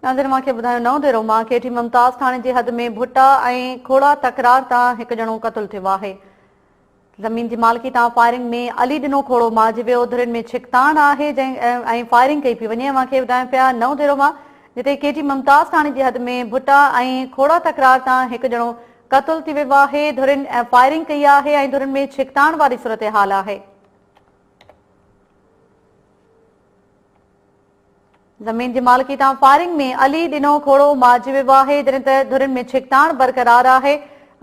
ناظرين اوهان کي ٻڌايون نئون ديرو مان ڪيٺي ممتاز ٿاڻي جي حد ۾ ڀٽا ۽ کوڙا تڪرار تان هڪ ڄڻو قتل ٿيو آهي. زمين جي مالڪي تان فائرنگ ۾ علي ڏنو کوڙو مارجي ويو ڌرين ۾ ڇڪتاڻ آهي جنهن ۽ فائرنگ ڪئي پئي وڃي اوهان کي ٻڌايون پيا نئون ديرو مان جتي ڪيٺي ممتاز ٿاڻي جي حد ۾ ڀٽا ۽ کوڙا تڪرار تان هڪ ڄڻو قتل ٿي ويو آهي ڌرين فائرنگ ڪئي آهي ۽ ڌرين ۾ ڇڪتاڻ واري صورتحال آهي. زمين جي مالڪي تان فائرنگ ۾ علي ڏنو کوڙو مارجي ويو آهي جڏهن ته ڌرين ۾ ڇڪتاڻ برقرار آهي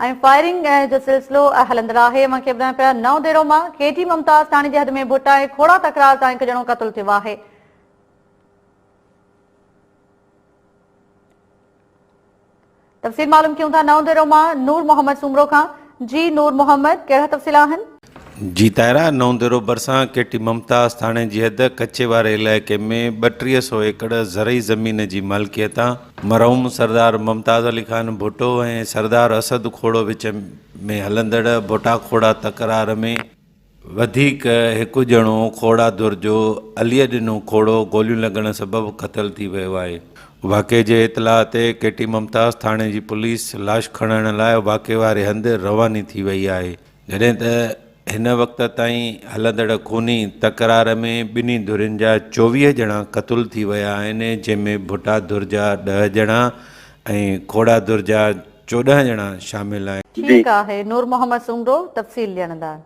۽ فائرنگ جو سلسلو هلندڙ آهي اوهان کي ٻڌايون پيا نئون ديرو مان ڪي ٽي ممتاز ٿاڻي جي حد ۾ ڀٽا ۽ کوڙا تڪرار تان هڪ ڄڻو قتل ٿيو آهي. تفصيل معلوم ڪيون ٿا نئون ديرو مان نور محمد سومرو کان جي نور محمد ڪهڙا تفصيل آهن؟ جي طاهره، نئون ديرو ڀرسان ڪيٽي ممتاز ٿاڻي جي حد ڪچي واري علائقي ۾ 32 سئو ايڪڙ زرعي زمين جي مالڪيء تان مرحوم سردار ممتاز علي خان ڀٽو ۽ سردار اسد کوڙو وچ ۾ هلندڙ ڀٽا کوڙا تڪرار ۾ وڌيڪ هڪ ڄڻو کوڙا ڌر جو عليء ڏنو کوڙو گوليون لڳڻ سبب قتل ٿي ويو آهي. واقعي جي اطلاع تي ڪيٽي ممتاز ٿاڻي جي پوليس لاش کڻڻ لاء واقعي واري هنڌ رواني ٿي وئي آهي جڏهن ته هن وقت تائين هلندڙ خوني تڪرار ۾ ٻنهي ڌرين جا 24 ڄڻا قتل ٿي ويا آهن جنهن ۾ ڀٽا ڌر جا ڏهه ڄڻا ۽ کوڙا ڌر جا 14 ڄڻا شامل آهن. ٺيڪ آهي نور محمد سومرو تفصيل ڏيڻ لاء.